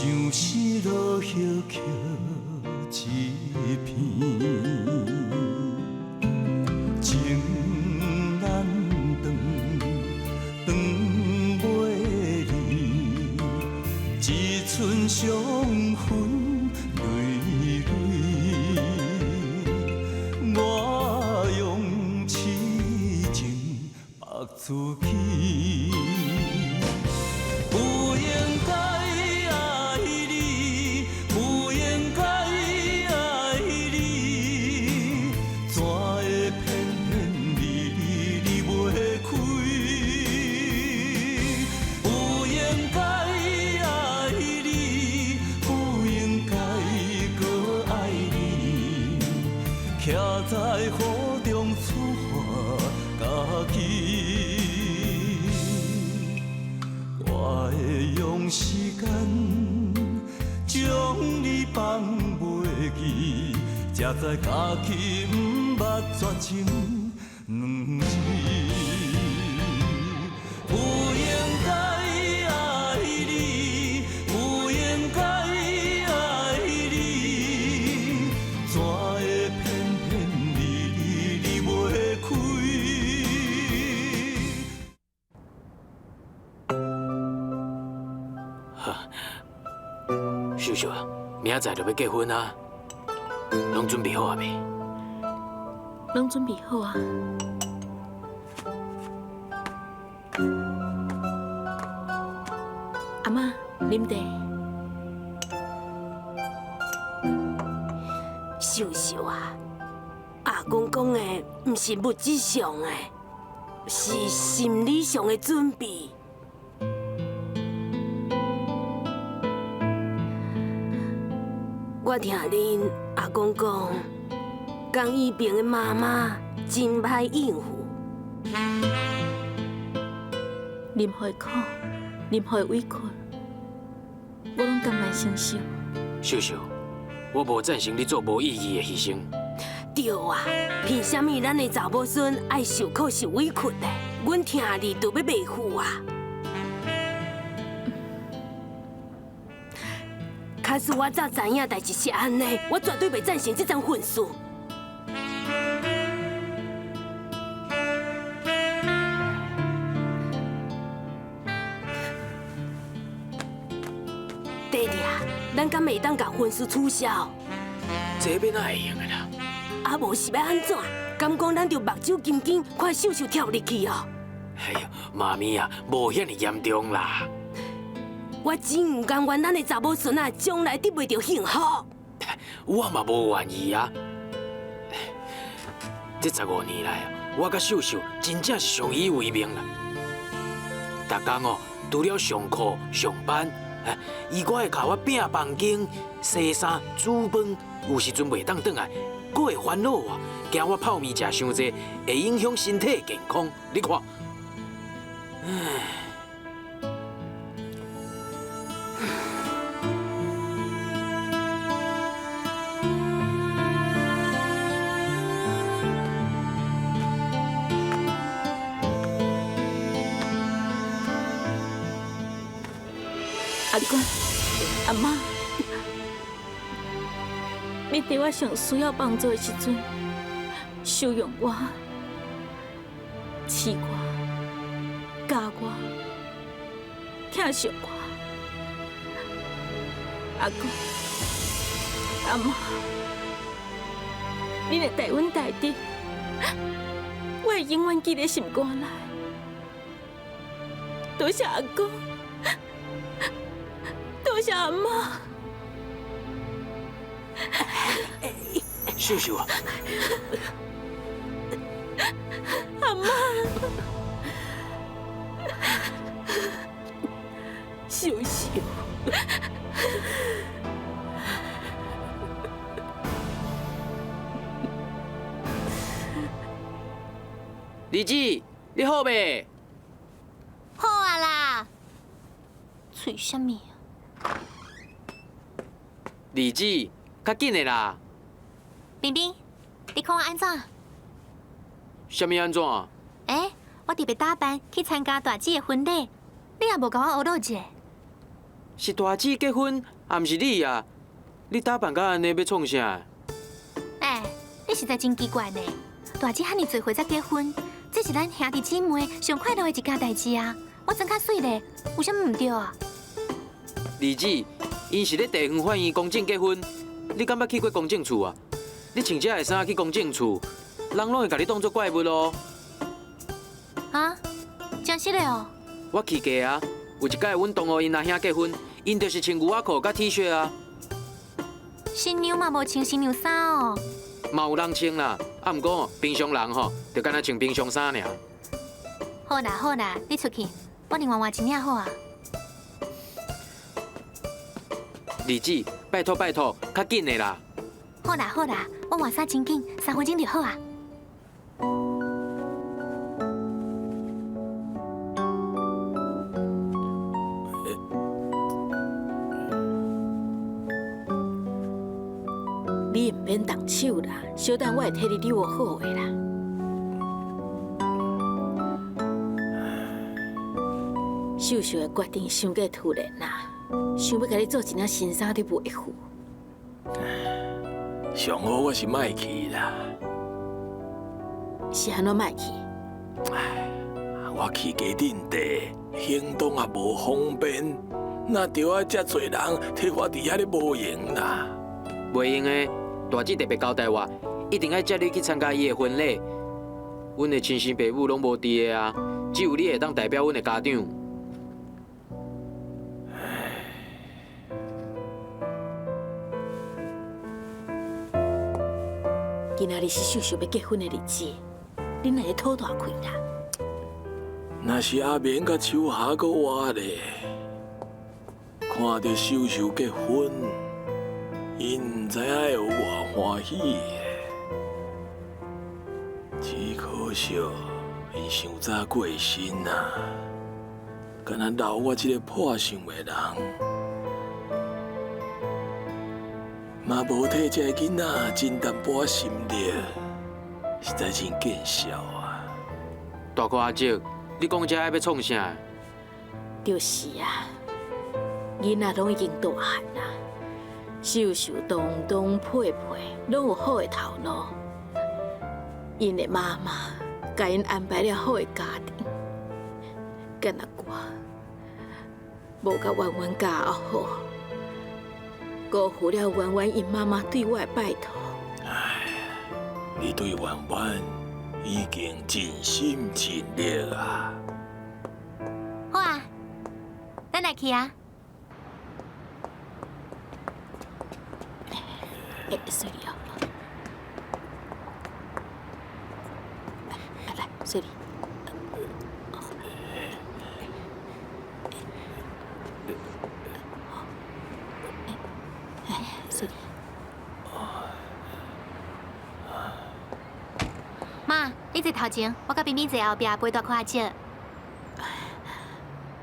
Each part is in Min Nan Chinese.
相思落叶捡一片，情难断，断袂离，一寸伤痕累累。我用痴情縛自己。不應該愛你，不應該愛你，怎會偏偏離離袂開？不應該愛你，不應該閣愛你，徛在雨中處罰家己。我會用時間將你放袂記，才知家己毋捌絕情兩字。不應該愛你，不應該愛你，怎會偏偏離離袂開？秀秀啊，明仔載就欲結婚啊，攏準備好啊未？攏準備好啊。阿嬤，啉茶。秀秀啊，阿公講的毋是物質上的，是心理上的準備。我聽恁阿公講，江一平的媽媽真歹應付。任何苦，任何委屈，我攏甘願承受。秀秀，我無贊成你做無意義的犧牲。對啊，憑啥物咱的查某孫愛受苦受委屈呢？阮聽你就欲袂赴啊！假使我早知影代誌是按呢，我絕對袂贊成這樁婚事。爹爹，咱敢會當共婚事取消？這欲哪會用的啦？啊，無是欲按怎？敢講咱著目睭金睛看秀秀跳入去哦？哎喲，媽咪啊，無遐爾嚴重啦。我真毋甘願咱的查某孫仔將來得袂著幸福。我嘛無願意啊！這15年來，我佮秀秀真正是相依為命啦。逐工哦，除了上課上班，伊閣會共我摒房間、洗衫、煮飯，有時陣袂當轉來，閣會煩惱我，驚我泡麵食傷濟會影響身體健康。你看，唉。阿公、阿嬤，你佇我上需要幫助的時陣，收容我、飼我、教我、疼惜我。阿公、阿嬤，你若代阮代志，我會永遠記佇心肝內。多謝阿公。多謝阿嬤。秀秀啊，阿嬤，秀秀，李姊，你好未？好啊啦，喙啥物啊？李姊，較緊的啦。冰冰，你看我按怎？啥物按怎？欸，我特別打扮去參加大姊的婚禮，你也無共我學落一下。是大姊结婚，也毋是你啊！你打扮甲按呢，欲创啥？欸，你实在真奇怪呢！大姊遐爾濟歲才結婚，這是咱兄弟姊妹上快樂的一件代誌啊！我裝較媠咧，有啥物毋對啊？麗姊，𪜶是咧地方法院公證結婚，你敢捌去過公證處啊？你穿這个衫去公證處，人攏會共你當做怪物哦。啊，真實的哦？我去過啊，有一擺阮同學𪜶阿兄結婚，𪜶就是穿牛仔褲佮 T 恤啊。新娘嘛無穿新娘衫哦。嘛有人穿啦，啊，毋過平常人吼，就干焦穿平常衫爾。好啦好啦，你出去，我另外換一領好啊。麗姊，拜託拜託，較緊的啦。好啦好啦，我換衫真緊，3分鐘就好啊。你毋免動手啦，小等我會替你扭好的啦。秀秀的決定傷過突然啦，想欲共你做一領新衫，你袂赴。上好我是莫去啦。是按怎莫去？唉，我去家陣地，行動也無方便，那著愛遮濟人替我佇遐咧無閒啦。袂用的，大姊特別交代我，一定愛接你去參加伊的婚禮。阮的親生爸母攏無佇的啊，只有你會當代表阮的家長。今仔日是秀秀欲結婚的日子，恁來咧討大氣啦？若是阿明佮秋霞閣活咧，看著秀秀結婚，𪜶毋知影會有偌歡喜。只可惜𪜶傷早過身啊，干焦留我這个破相的人，嘛無替這个囡仔盡淡薄仔心力，實在真見笑啊！大哥阿叔，你講這愛欲創啥？就是啊，囡仔攏已經大漢啊，秀秀當當配配，攏有好的頭路。𪜶的媽媽共𪜶安排了好的家庭，干焦我無共圓圓教好，辜負了圓圓𪜶媽媽對我的拜託。唉，你對圓圓已經盡心盡力啊！好啊，咱來去啊！欸，水哩哦，來，水哩。水哩。媽，你坐頭前，我佮冰冰坐後壁陪大哥阿叔。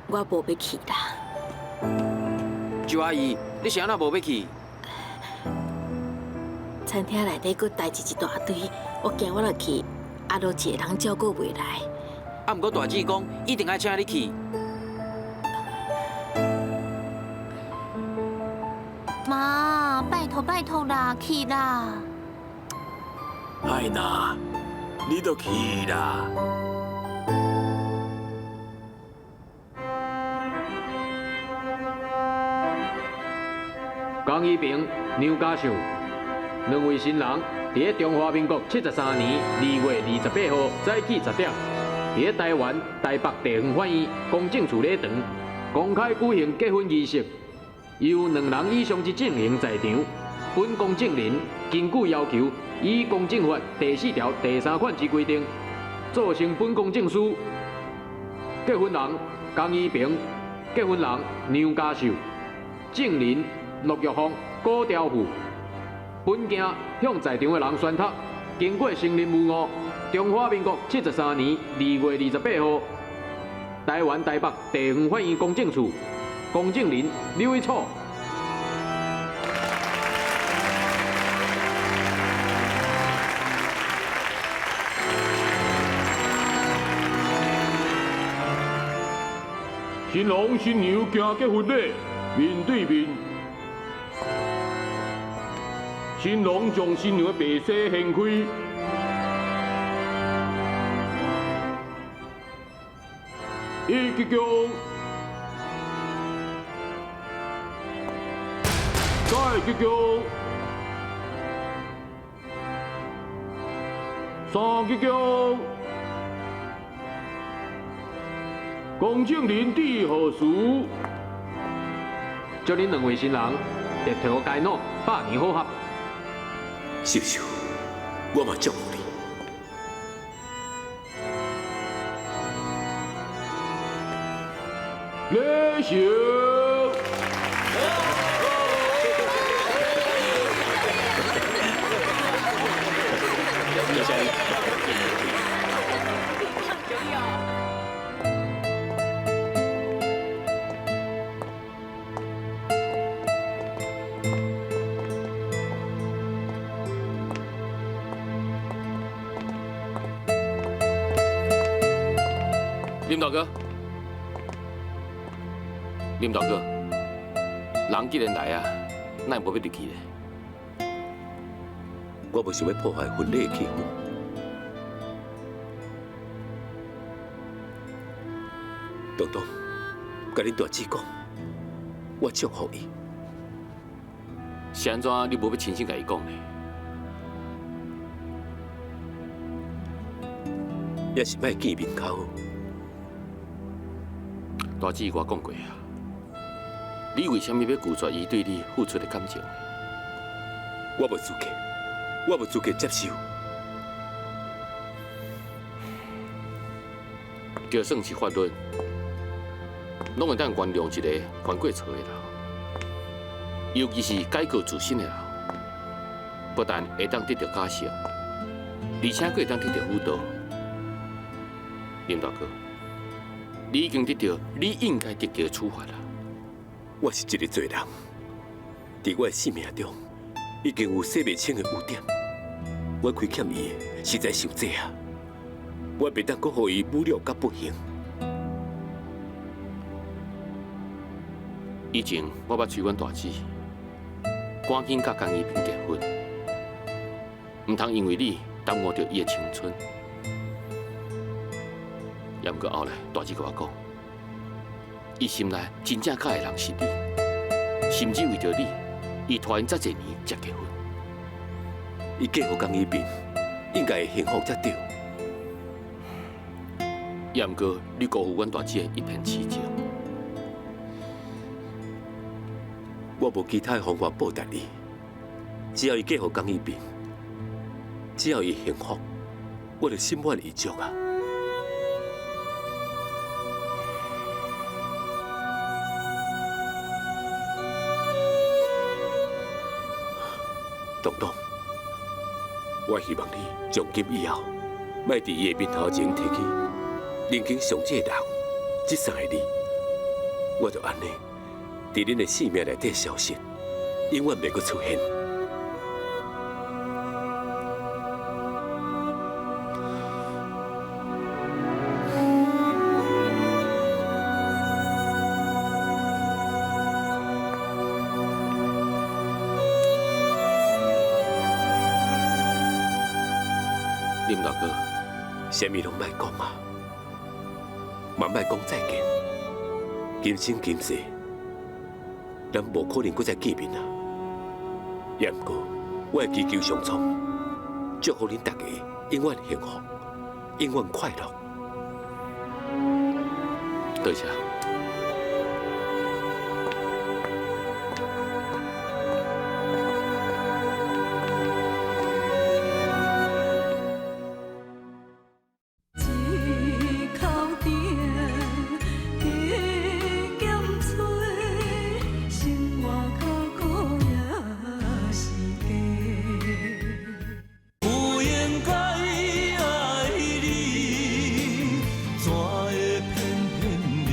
我無欲去啦。周阿姨，你是按怎無欲去？餐廳內底閣代誌一大堆，我驚我若去，阿羅一個人照顧袂來。啊，毋過大姊講一定愛請你去。媽，拜託拜託啦，去啦！愛娜，你就去啦。江一平、梁家秀兩位新人，佇咧中華民國73年2月28號早起10點，佇咧台灣台北地方法院公證處禮堂公開舉行結婚儀式，由兩人以上之證人在場。本公證人根據要求，依《公證法》第4條第3款之規定，做成本公證書。結婚人江一平，結婚人梁家秀，證人陸玉鳳、郭調富。本件向在場的人宣讀，經過承認無誤。中華民國73年2月28號，台灣台北地方法院公證處公證人劉一楚。新郎新娘行結婚禮，面對面。新郎將新娘的白紗掀開，一鞠躬，再鞠躬，三鞠躬。公證人致賀詞，祝恁兩位新人白頭偕老，百年好合。秀秀，我嘛祝福你。禮成。多謝你。林大哥，林大哥，人既然來啊，哪會無欲入去咧？我無想欲破壞婚禮的氣氛。東東，共恁大姊講，我祝福伊。是按怎你無欲親身共伊講呢？也是莫見面較好。大姊，我講過啊，你為啥物欲拒絕伊對你付出的感情？我無資格，我無資格接受。就算是法律，攏會當原諒一个犯過錯的人，尤其是改過自新的人，不但會當得到假釋，而且閣會當得到輔導。林大哥，你已經得到你應該得到的處罰啦。我是一个罪人，佇我的生命中已經有洗袂清的污點。我虧欠伊的實在傷濟啊！我袂當閣予伊侮辱佮不幸。以前我捌催阮大姊，趕緊佮江一平結婚，毋通因為你耽誤著伊的青春。也毋過後來，大姊共我講，伊心內真正佮意的人是你，甚至為著你，伊拖延遮濟年才結婚。伊嫁予江一平，應該會幸福才對。也毋過，你辜負阮大姊的一片痴情。我無其他的方法報答伊，只要伊嫁予江一平，只要伊幸福，我就心滿意足啊！東東，我希望你從今以後，莫佇伊的面頭前提起人間上濟人這三個字，我就按呢，佇恁的生命內底消失，永遠袂閣出現。林大哥，啥物攏莫講啊，嘛莫講再見。今生今世，咱無可能閣再見面啊。也毋過，我會祈求上蒼，祝福恁大家永遠幸福，永遠快樂。多謝。不應該愛你，怎會偏偏你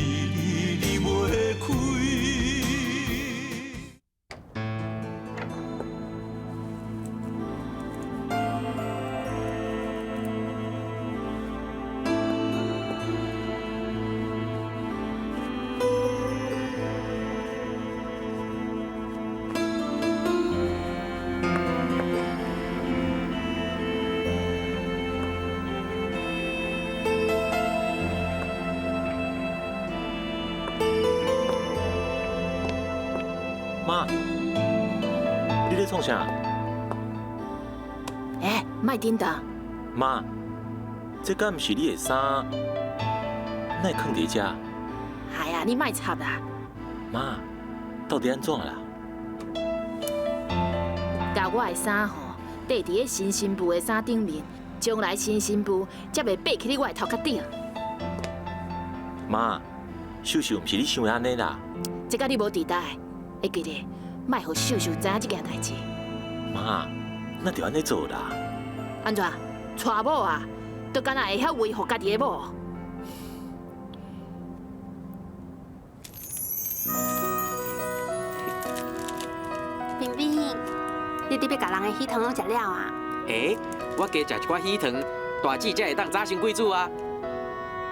媽，你咧創啥？欸，莫叮當。媽，這敢毋是你的衫？哪會囥佇遮？哎呀，你莫插啦。媽，到底按怎啦？共我的衫吼，綴佇咧新新婦的衫頂面，將來新新婦才袂爬起咧我的頭殼頂。媽，秀秀毋是你想的按呢啦。這佮你無佇代，會記得莫予秀秀知影這件代誌。媽，那就按呢做啦。按怎？娶某啊，都敢若會曉維護家己的某。冰冰，你伫欲共人的喜糖攏食了啊？欸，我加食一寡喜糖，大姊才會當早生貴子啊。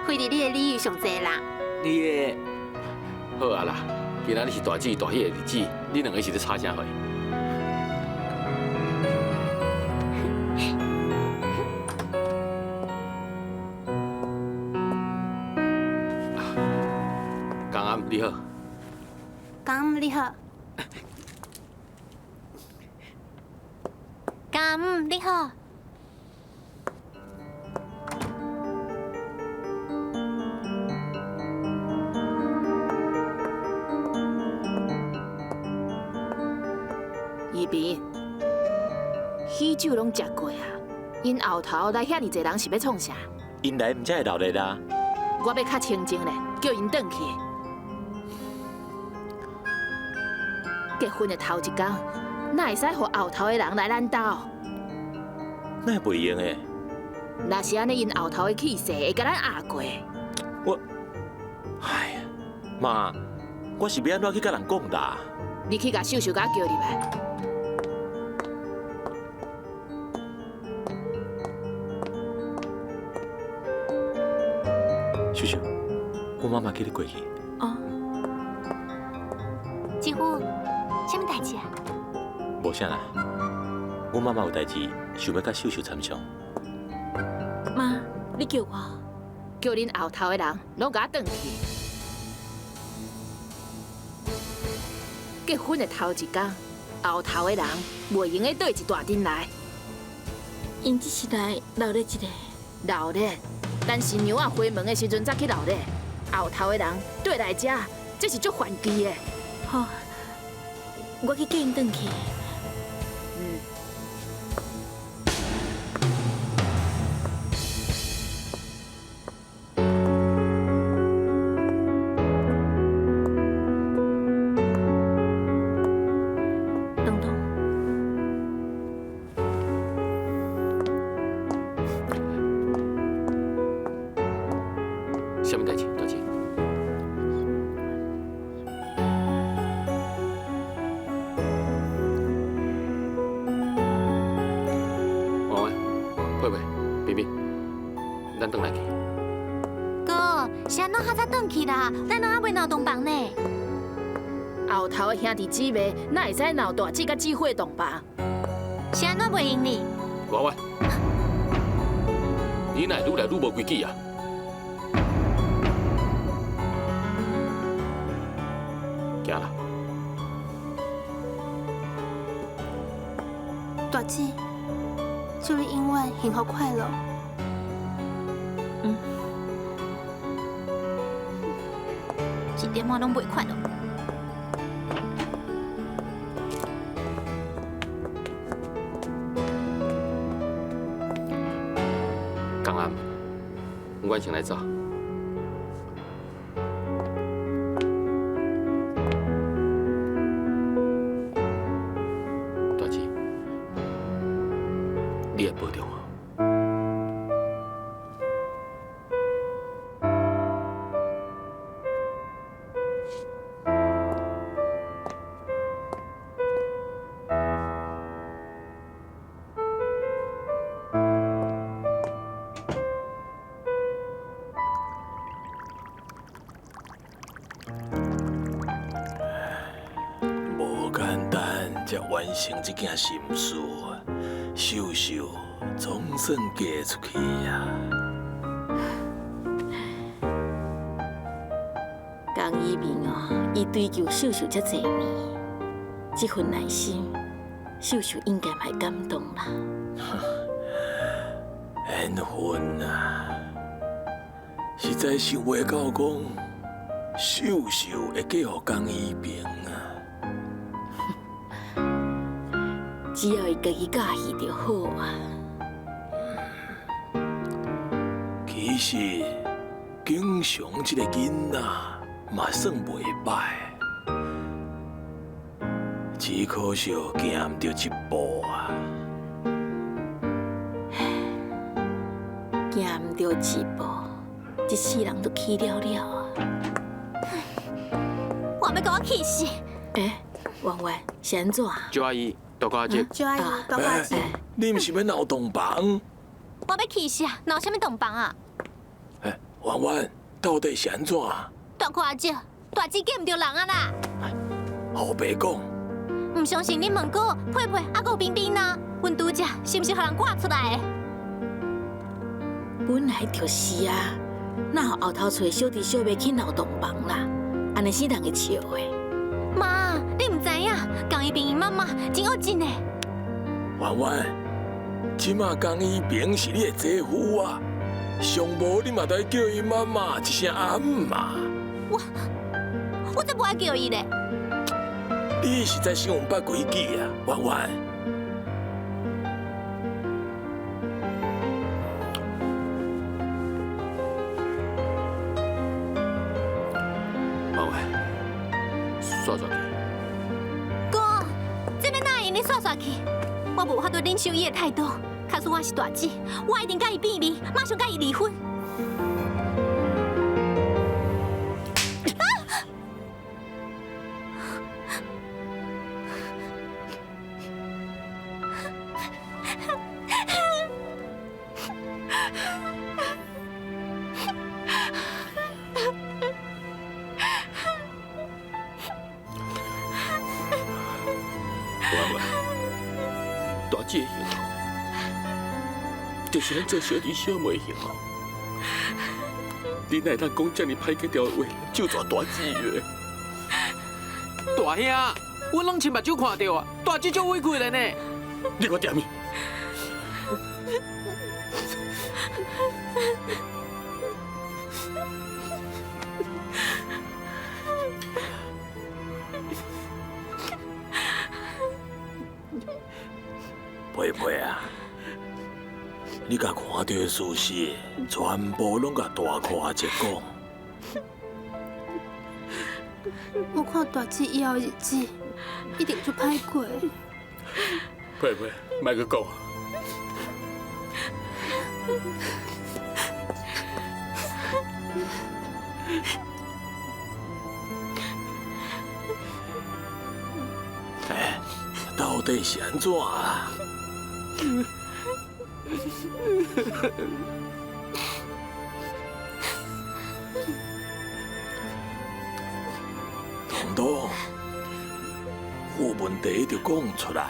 非得你的理由上濟啦。你的好啊啦，今仔日是大姊大喜的日子，恁兩个是咧吵啥貨？江暗你好。江暗你好。江暗你好。宜平，喜酒攏食過啊，𪜶後頭來遐爾濟人是欲創啥？𪜶來毋才會鬧熱啦。我欲較清靜咧，叫𪜶轉去。結婚的頭一工，哪會使予後頭的人來咱兜？哪會袂用的？若是按呢，𪜶後頭的氣勢會共咱壓過。我，哎呀，媽，我是欲按怎去共人講啦？你去共秀秀共叫入來。秀秀，我媽媽叫你過去。哦。姊夫，啥物代誌啊？無啥啦，我媽媽有代誌，想欲佮秀秀參詳。媽，你叫我？叫恁後頭的人攏共我轉去。結婚的頭一工，後頭的人袂用得綴一大陣來。𪜶只是來鬧熱一下。鬧熱？等新娘仔回門的時陣才去鬧熱。後頭的人綴來遮，這是足犯忌的。好，我去叫𪜶轉去。嗯。東東。啥物代誌，大姊？婉婉、佩佩、冰冰，咱轉來去。哥，是按怎較早轉去啦？咱攏猶未鬧洞房呢。後頭的兄弟姊妹，哪會使鬧大姊佮姊伙洞房？是按怎袂用呢？婉婉，你哪會愈來愈無規矩啊？行啦。大姊，祝你永遠幸福快樂。嗯。一點仔攏袂快樂。江暗，阮先來走。大姊，你也保重哦。無簡單，才完成這件心事，秀秀總算嫁出去啊！江一鳴哦，伊追求秀秀遮濟年，這份耐心，秀秀應該嘛會感動啦。緣分啊，實在想袂到講，秀秀會嫁予江一平啊。只要伊家己佮意就好啊。其實，景祥這个囡仔嘛算袂䆀，只可惜行毋著這步啊。行毋著一步，一世人都去了了啊！我欲共我氣死！欸，婉婉是按怎？周阿姨，大哥阿姐，周阿姨，大哥阿姐，你毋是欲鬧洞房？我欲氣死啊！鬧啥物洞房啊？欸，婉婉，到底是按怎？大哥阿姐，大姊嫁毋著人啊啦！胡白講。毋相信你問哥、佩佩，猶閣有冰冰呢？阮拄才是毋是予人趕出來的？本來就是啊，哪予後頭揣小弟小妹去鬧洞房啦？按呢死人會笑的。媽，你毋知影，江一平𪜶媽媽真惡真的。婉婉，這馬江一平是你的姐夫啊，上無你嘛得叫伊媽媽一聲阿姆嘛。我才無愛叫伊咧。你實在傷毋捌規矩啊，婉婉。婉婉，煞煞去。哥，這欲哪會用得煞煞去？我無法度忍受伊的態度，假使我是大姊，我一定共伊變面，馬上共伊離婚。婉婉，大姊的幸福，就是咱做小弟小妹的幸福。你哪會當講這爾歹格調的話，咒詛大姊的？大兄，阮攏親目睭看著啊，大姊足委屈的呢。你給我踮去！佩佩啊，你共看著的事實，全部攏共大哥阿姐講。我看大姊以後的日子一定足歹過。佩佩，莫閣講。欸，到底是按怎啊？彤彤，有問題就講出來，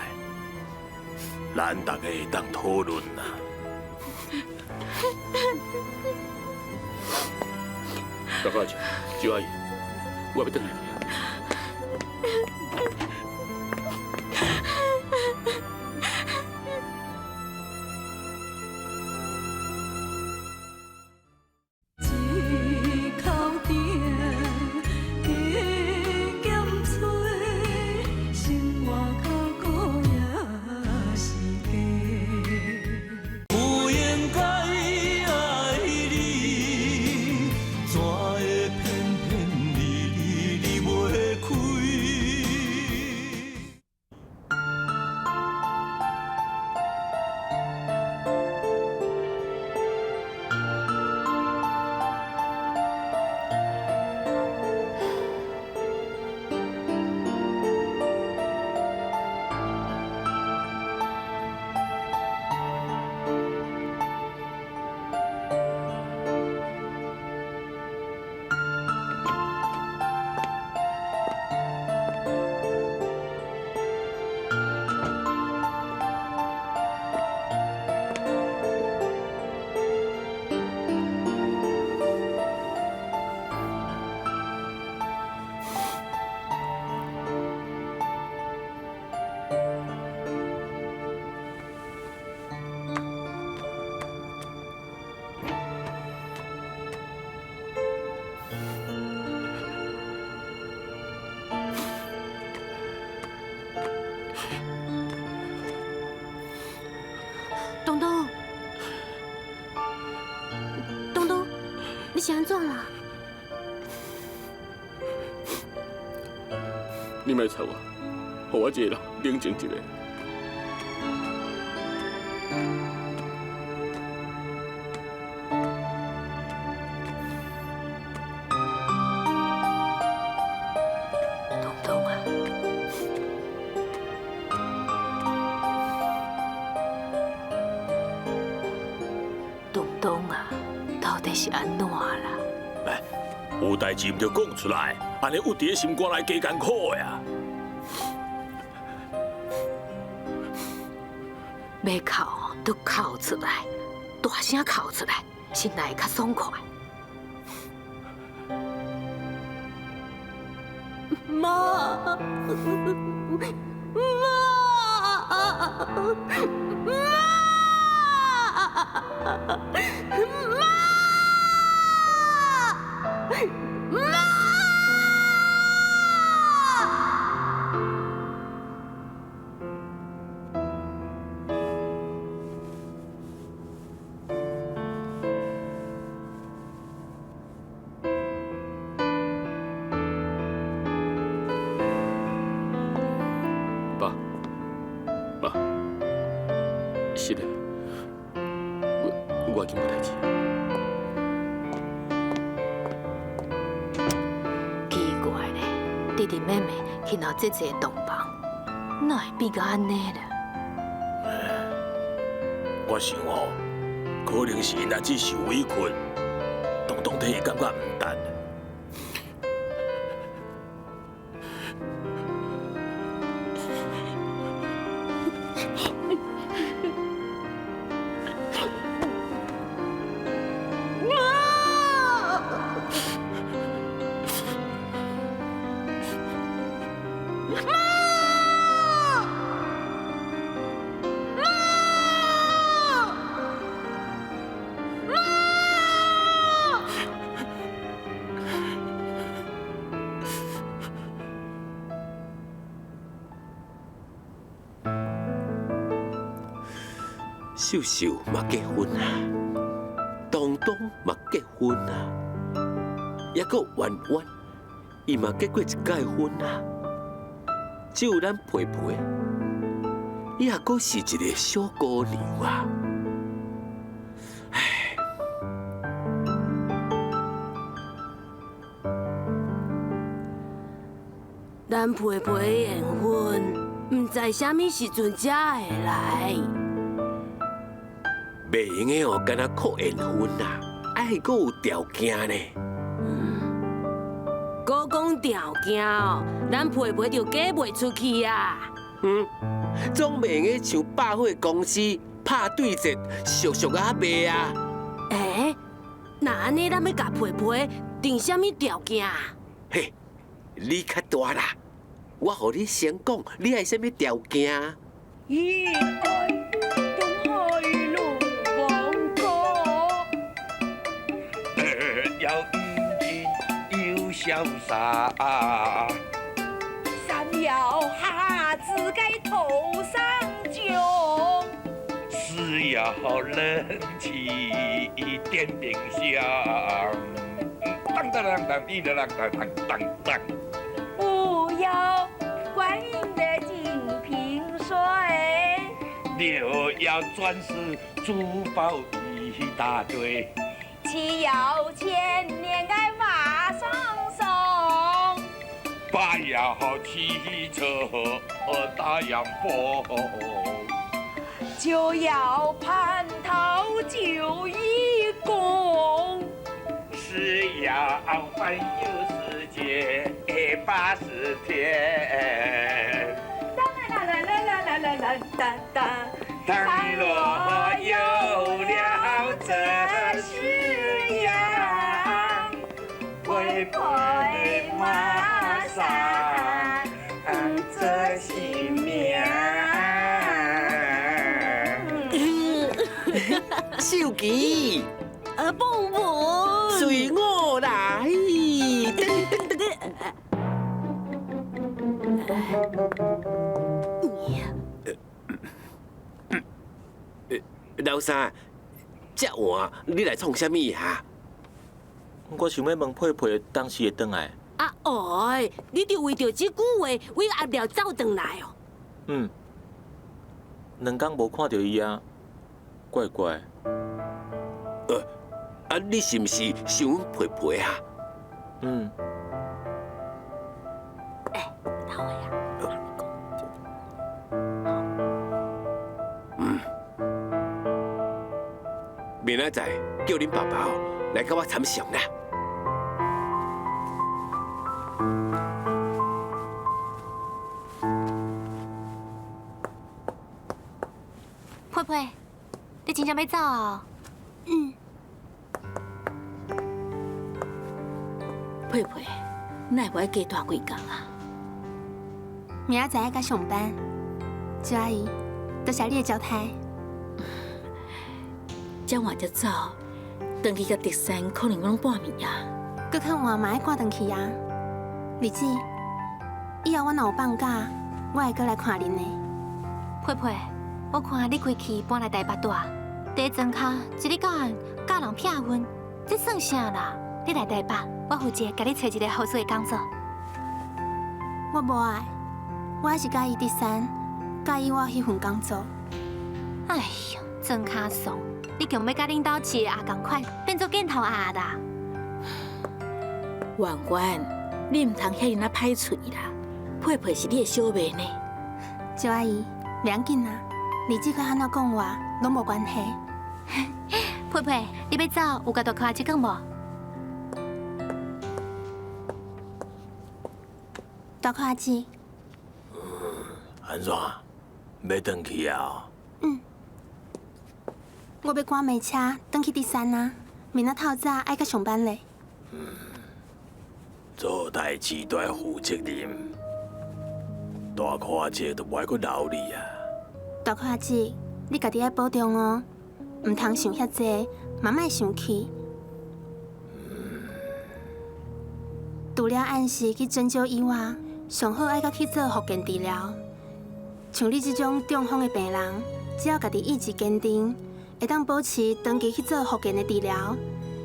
咱大家會當討論啊。大哥阿姐，周阿姨，我欲轉來。不應該愛你，怎會偏偏離離離袂開？东东，东东，你是按怎啦？你莫吵我，予我一个人冷静一下。东东啊，东东啊，到底是按怎啦？哎，有代志毋著讲出来，按呢郁伫心肝内加艰苦的啊！欲哭都哭出来，大声哭出来，心内会较爽快。妈，妈，妈，妈，妈！爸，妈，是的，我已经无代志。奇怪咧，弟弟妹妹去闹这济洞房，哪会变到按呢啦？我想哦，可能是𪜶阿姊受委屈，东东替伊感觉毋值。秀秀嘛结婚啊，东东嘛结婚啊，抑阁圆圆，伊嘛结过一摆婚啊。只有咱皮皮，伊也阁是一个小姑娘啊。唉，咱皮皮的缘分，毋知啥物时阵才会来。袂用的哦，干焦靠缘分啦，爱阁有条件呢。阁讲条件哦，咱皮皮就嫁袂出去啊。嗯，总袂用的像百货公司拍对折，俗俗仔卖啊。欸，那按呢，咱欲共皮皮定啥物条件？嘿，你较大啦，我予你先讲，你爱啥物条件？一爱东海龙王国，二要英俊又潇洒，三要哈子盖头上穷，四要冷气电冰箱，当当当当，滴当当当当当。五要观音的净瓶水，六要钻石珠宝一大堆，七要千年该马上送，八要汽车大洋风，九要蟠桃酒一盅，十要环游世界80天。啦啦啦啦啦啦啦哒哒。当若有了这十样，会不会马上这新娘？秀琪，阿蹦蹦，随我来。噔噔噔噔。老三，遮晚你来创啥物啊？我想欲问佩佩，当时会转来？啊哎，你就为著这句话，为鸭寮走转来哦？嗯，两工无看著伊啊，怪怪。啊，你是毋是想阮佩佩啊？嗯。欸，老话啊。嗯。明仔载叫恁爸爸哦来佮我参详啦。佩佩，你真正欲走啊？嗯。佩佩，哪会无爱加蹛几工啊？明仔载爱佮上班，周阿姨，多谢你的交代。遮晚才走，转去佮竹山可能拢半暝啊。阁较晚嘛爱赶转去啊。丽姊，以后我若有放假，我会阁来看恁的。佩佩，我看你规气搬来台北蹛，伫庄跤一日到晚教人避孕，这算啥啦？你来台北，我负责共你揣一个合适的工作。我无爱，我还是佮意竹山，佮意我彼份工作。哎哟，庄跤爽，你强欲佮恁兜饲的鸭仝款，变做见头鸭啦。媛媛，你毋通遐尔仔歹喙啦，佩佩是你的小妹呢。周阿姨，袂要紧啊，丽姊佮按怎讲话拢无关系。佩佩，你欲走，有共大箍仔姊讲无？大箍仔姊。按怎？欲转去啊？嗯。我欲赶袂车转去竹山啊，明仔透早爱佮上班咧。嗯，做代志都爱负责任，大箍仔姊就无爱阁留你啊。大箍仔姊，你家己爱保重哦，毋通想遐济，嘛莫生气。除了按时去针灸以外，上好爱阁去做复健治疗。像你这种中风的病人，只要家己意志坚定，会当保持长期去做复健的治疗，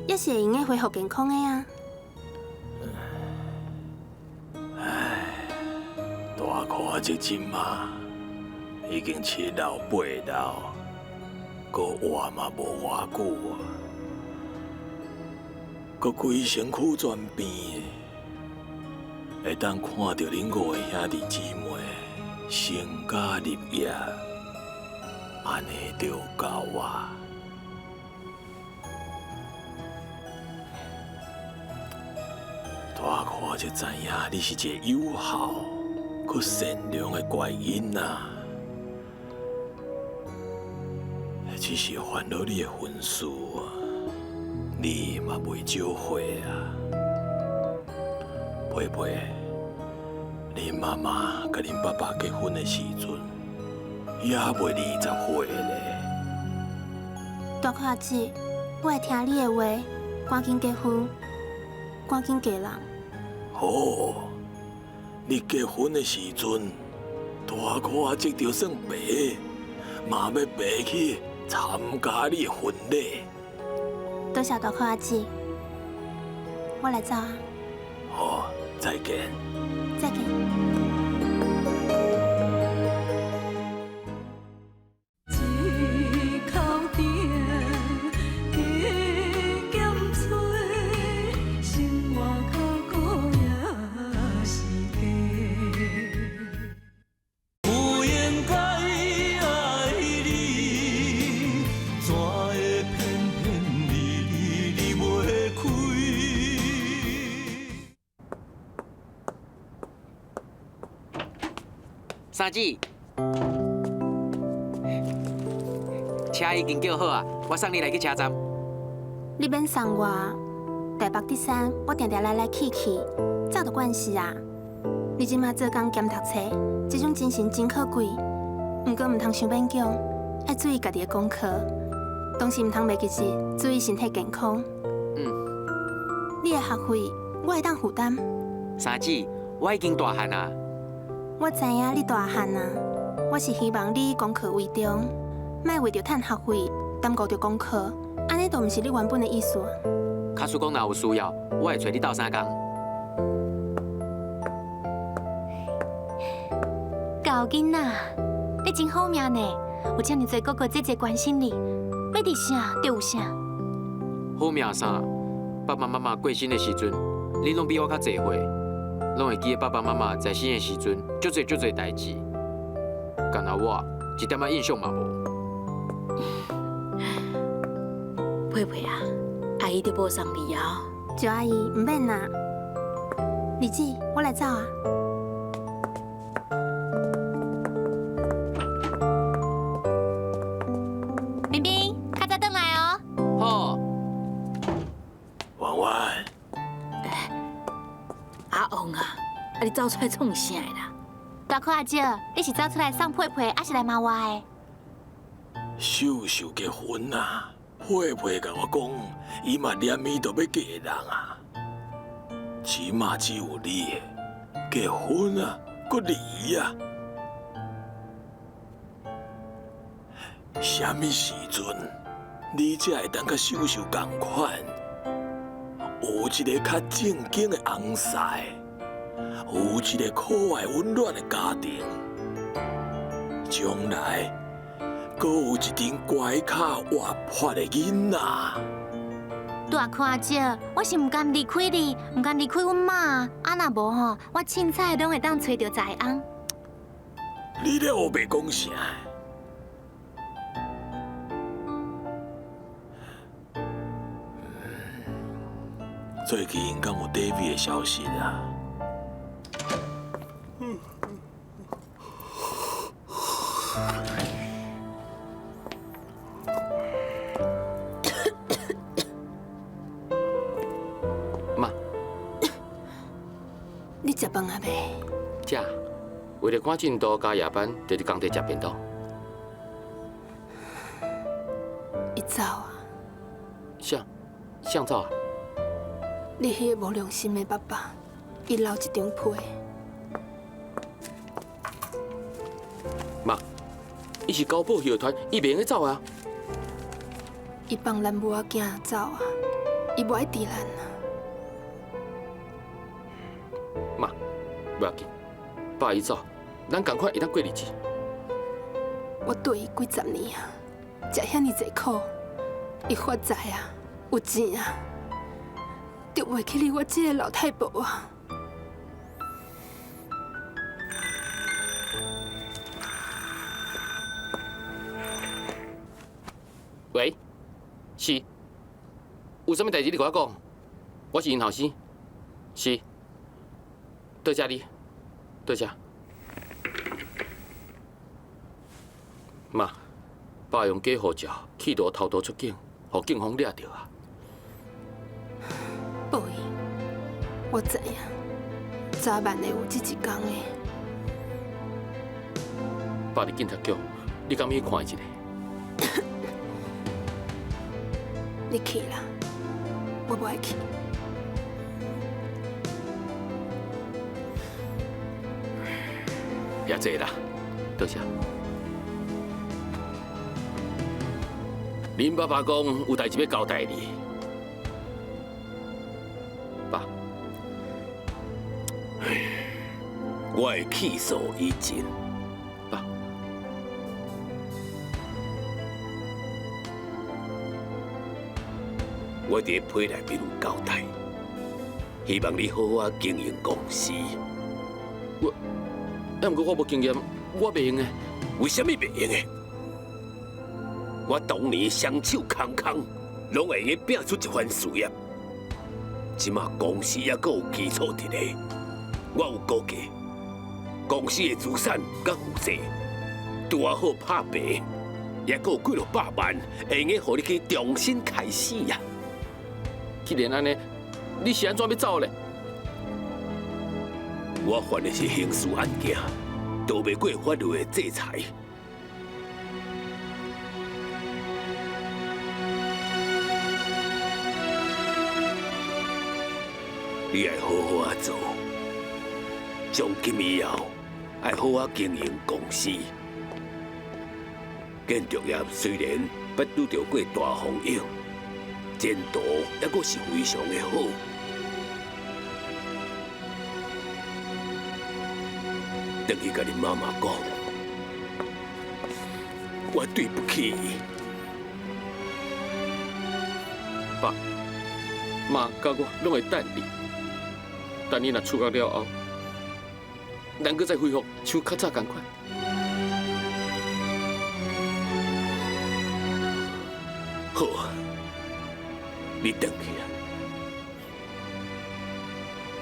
也是会用得恢复健康的啊。唉，大箍仔姊这马已经七老八老，阁活嘛无偌久啊，阁规身躯全变，会当看著恁五个兄弟姊妹成家立业，按呢就够啊！大箍仔姊知影你是一个友好、阁善良的乖囡仔，只是烦恼你的婚事啊，你嘛袂少岁啊。佩佩，恁妈妈佮恁爸爸结婚的时阵，也未20岁咧。大箍仔姊，我会听你的话，赶紧结婚，赶紧嫁人。好，你结婚的时阵，大箍仔姊就算爸，嘛欲爬去参加你的婚礼。多谢大箍仔姊，我来走啊。好，再见。再见。一口甜，加减吹，生活较苦也是假。不应该爱你，怎会偏偏离你离袂开？三姊，车已经叫好啊，我送你来去车站。你免送我，台北竹山我定定来来去去，早就惯势啊。你这马做工兼读册，这种精神真可贵。毋过毋通伤勉强，爱注意家己的功课，同时毋通袂记得注意身体健康。你的学费我会当负担。三姊，我已经大汉啊。我知影你大汉啊，我是希望你功課為重，莫為著趁學費耽誤著功課，按呢都毋是你原本的意思。假使講若有需要，我會揣你鬥相共。厚囡仔，你真好命呢，有遮爾濟哥哥姐姐關心你，欲佇啥就有啥。好命啥？爸爸媽媽過身的時陣，恁攏比我較濟歲，攏會記得爸爸媽媽在生的時陣，足濟足濟代誌。干焦我一點仔印象嘛無。佩佩啊，阿姨就無送你啊。赵阿姨，毋免啦。李姊，我來走啊。冰冰，較早轉來哦。好。婉婉。阿旺啊，啊你走出來創啥啦？大哥阿姐，你是走出來送佩佩，還是來罵我的？秀秀結婚啊，佩佩共我講，伊嘛連伊都欲嫁人啊。這馬只有你結婚啊，閣離啊，啥物時陣你才會當佮秀秀仝款，有一個較正經的翁婿，有一個可愛溫暖的家庭，將來閣有一陣乖巧活潑的囡仔。大哥阿姐，我是毋甘離開你，毋甘離開阮媽啊！啊若無吼，我凊彩攏會當揣著財翁。你咧烏白講啥？最近敢有 David 的消息啊？媽，你食飯啊未？食。為了趕進度加夜班，就佇工地食便當。伊走啊？啥？啥走啊？你彼个無良心的爸爸，伊留一張批。媽，伊是交保戲團，伊袂用得走啊。伊放咱母仔囝走啊，伊無愛佇咱啊。媽，無要緊，爸伊走，咱仝款會當過日子。我綴伊幾十年啊，食遐爾濟苦，伊發財啊，有錢啊，就袂起你我這个老太婆啊！喂，是，有啥物代誌你共我講，我是𪜶後生，是，多謝你，多謝。媽，爸用假護照企圖偷渡出境，予警方掠著啊！報應，我知影，早晚會有這一天的。爸佇警察局，你敢去看伊一下？你去啦，我無愛去。也濟啦，多謝。恁爸爸講有代誌欲交代你，爸。我會起訴以前，爸。我佇批內面有交代，希望你好好經營公司。我，啊，毋過我無經驗，我袂用的。為啥物袂用的？我當年雙手空空，攏會用得拚出一番事業。這馬公司猶閣有基礎佇咧，我有估計，公司的資產佮負債，拄仔好拍平，猶閣有幾落百萬，會用得予你去重新開始啊！既然按呢，你是按怎欲走咧？我犯的是刑事案件，逃袂過法律的制裁。你愛好好仔做，從今以後愛好好經營公司，建筑业虽然捌拄著过大风涌，前途犹阁是非常的好。转去共恁妈妈讲，我对不起伊。爸、妈佮我拢会等你，等你若出国了后，咱阁再恢复像较早仝款。好啊，你转去啊，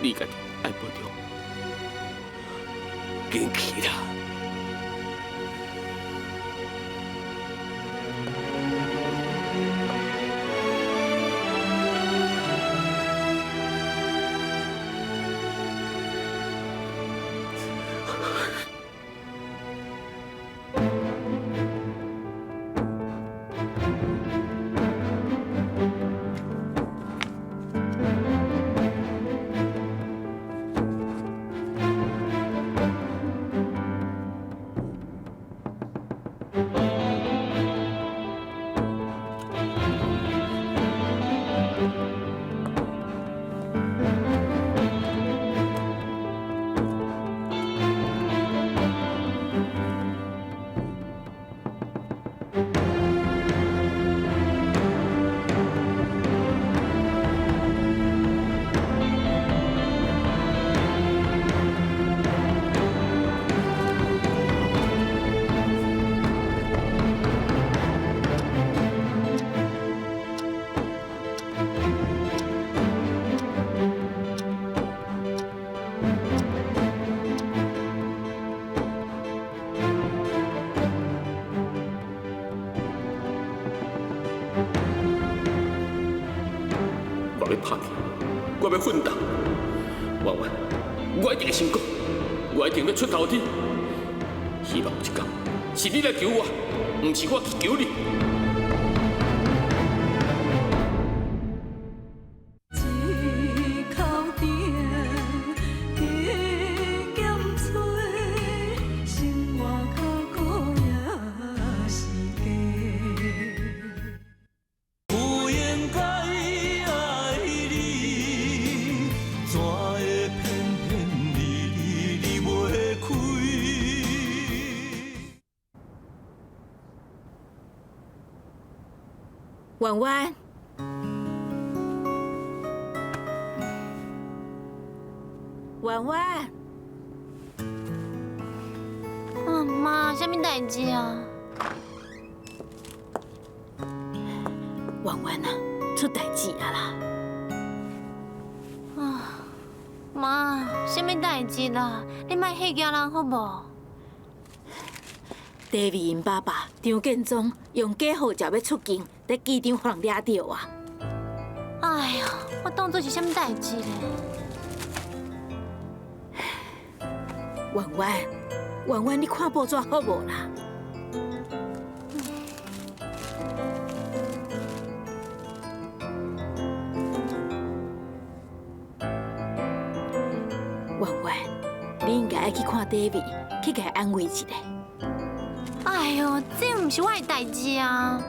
你家己爱保重。紧去啦！我欲拍拼，我欲奋斗，婉婉，我一定会成功，我一定欲出头天。希望有一天是你来求我，毋是我去求你。不应该爱你，怎会偏偏离你离袂开？婉婉，婉婉，啊妈，啥物代志啊？婉婉啊，出代志啊啦！啊，妈，啥物代志啦？你莫吓惊人好无？大卫𪜶爸爸张建宗用假护照欲出境，伫机场予人掠著啊！哎哟，我当作是啥物代志咧？婉婉，婉婉，你看报纸好无啦？婉婉，你应该爱去看大卫，去共伊安慰一下。哎哟，这毋是我的代志啊！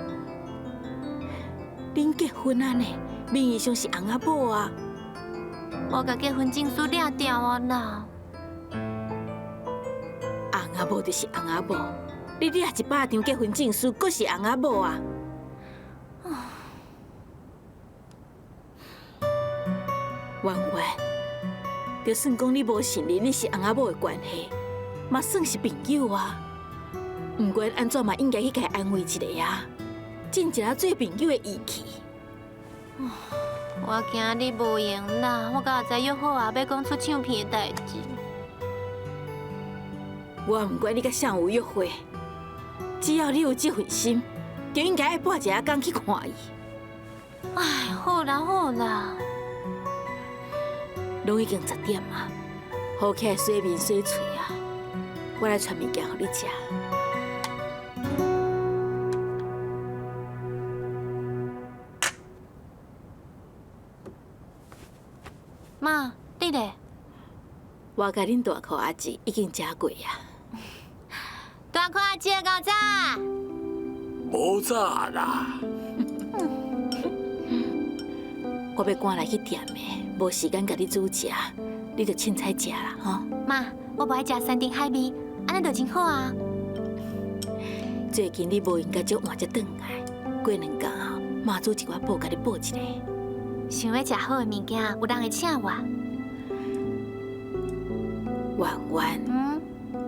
恁结婚啊呢，名义上是翁仔某啊。我共结婚证书掠掉啊啦！翁仔某就是翁仔某，你掠100张结婚证书，阁是翁仔某啊！婉婉，就算讲你无承认你是翁仔某的关系，嘛算是朋友啊。毋管按怎嘛，应该去共伊安慰一下啊，尽一下做朋友的义气。我惊你无闲啦，我佮阿仔约好啊，欲讲出唱片的代志。我毋管你佮谁有约会，只要你有这份心，就应该爱拨一下工去看伊。哎，好啦好啦，拢已经10点啊，好起来洗面洗喙啊，我来传物件予你食。妈，你咧？我佮恁大箍阿姊已经食过啊。大箍阿姊，够早。无早啦。我欲赶来去店的，无时间共你煮食，你就凊彩食啦，吼。妈，我无爱食山珍海味，按呢就真好啊。最近你无闲甲少换才转来，过两工妈煮一寡补，共你补一下。想欲食好的物件，有人会请我。圆圆，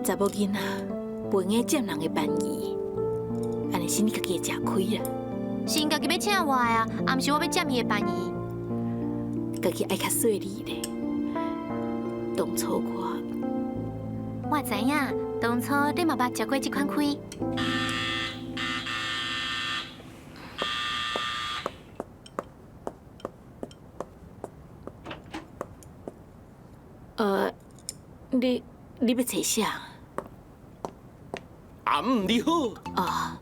查某囡仔袂用占人的便宜，按呢是你家己会食亏啦。是𪜶家己欲请我的啊，也毋是我欲占伊的便宜。家己爱较细腻咧。当初我，我知影，当初你嘛捌食过这款亏。你欲揣啥？阿姆你好。哦。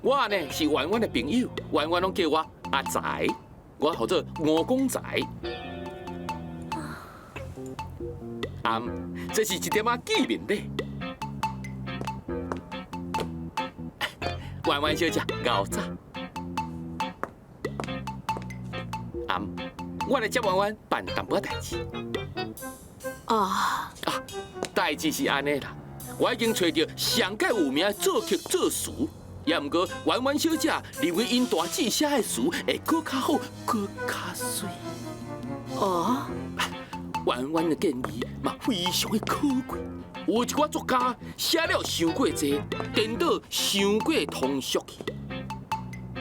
我呢是圆圆的朋友，圆圆拢叫我阿财，我号做吴公仔。阿姆，这是一点仔见面礼。圆圆小姐，𠢕早。阿姆，我来接圆圆办淡薄仔代志。哦。啊，代志是按呢啦，我已经揣著上盖有名的作曲作词，也毋过圆圆小姐认为𪜶大姊写的词会阁较好，阁较媠。哦。圆圆的建议嘛非常的可贵，有一寡作家写了伤过济，颠倒伤过通俗去，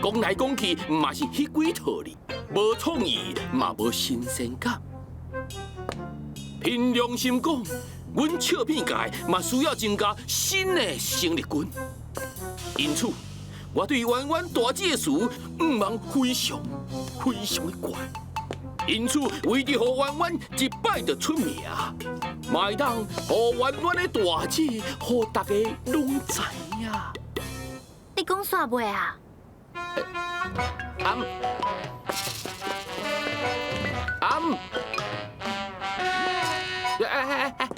讲来讲去嘛是彼几套字，无创意嘛无新鲜感。凭良心讲，阮笑片界嘛需要增加新的生力军。因此，我对圆圆大姊的词向望非常非常的悬。因此，为著予圆圆一摆就出名，嘛会当予圆圆的大姊，予大家拢知影。你讲煞未啊？阿姆，阿姆，哎哎哎！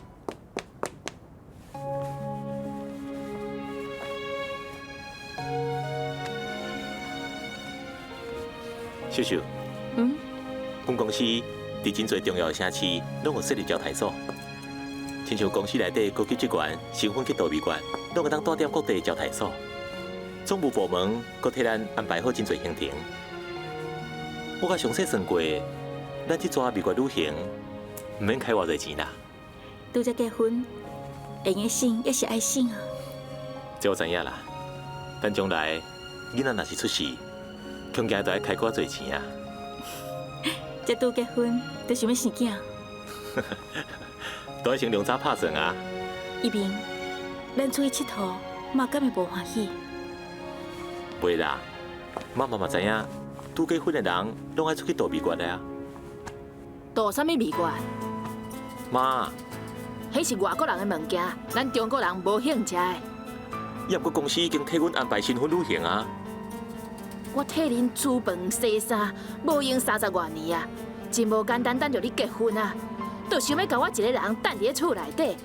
秀秀，阮公司伫真济重要的城市拢有设立招待所，亲像公司内底高级职员新婚去度蜜月，拢会当住踮各地的招待所。总务部门阁替咱安排好真济行程。我阁详细算过，咱这逝蜜月旅行毋免开偌济钱啦。拄才结婚，会用省也是爱省啊。这我知影啦，等将来囡仔若是出世，恐惊就爱开阁济钱啊。才拄结婚，就想欲生囝？都爱先量早拍算啊。一鸣，咱出去𨑨迌，妈敢会无欢喜？袂啦，妈妈嘛知影，拄结婚的人拢爱出去度蜜月的啊。度啥物蜜月？妈，彼是外国人的物件，咱中国人无兴趣。也毋过公司已经替阮安排新婚旅行啊。我替恁煮饭、洗衫，无用30外年啊，真无简单等著你结婚啊，就想欲共我一个人等伫咧厝内底，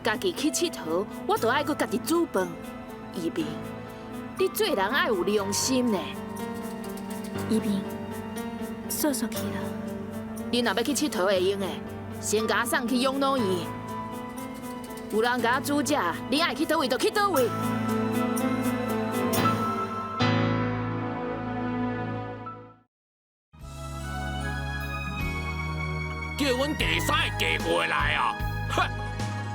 家己去𨑨迌，我就爱阁家己煮饭。一鸣，你做人爱有良心呢。一鸣，煞煞去啦。你若欲去𨑨迌会用的，先共我送去养老院。有人共我煮食，你爱去佗位就去佗位。叫阮第三个嫁过来啊！哼，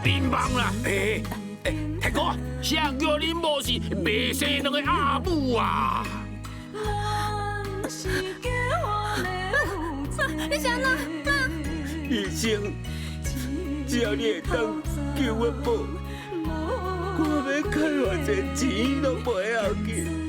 恁梦啦！哎哎，大哥，谁叫恁某是袂生两个阿母啊？你是按怎？妈！医生，只要你会当救阮某，我欲开偌济钱拢无要紧。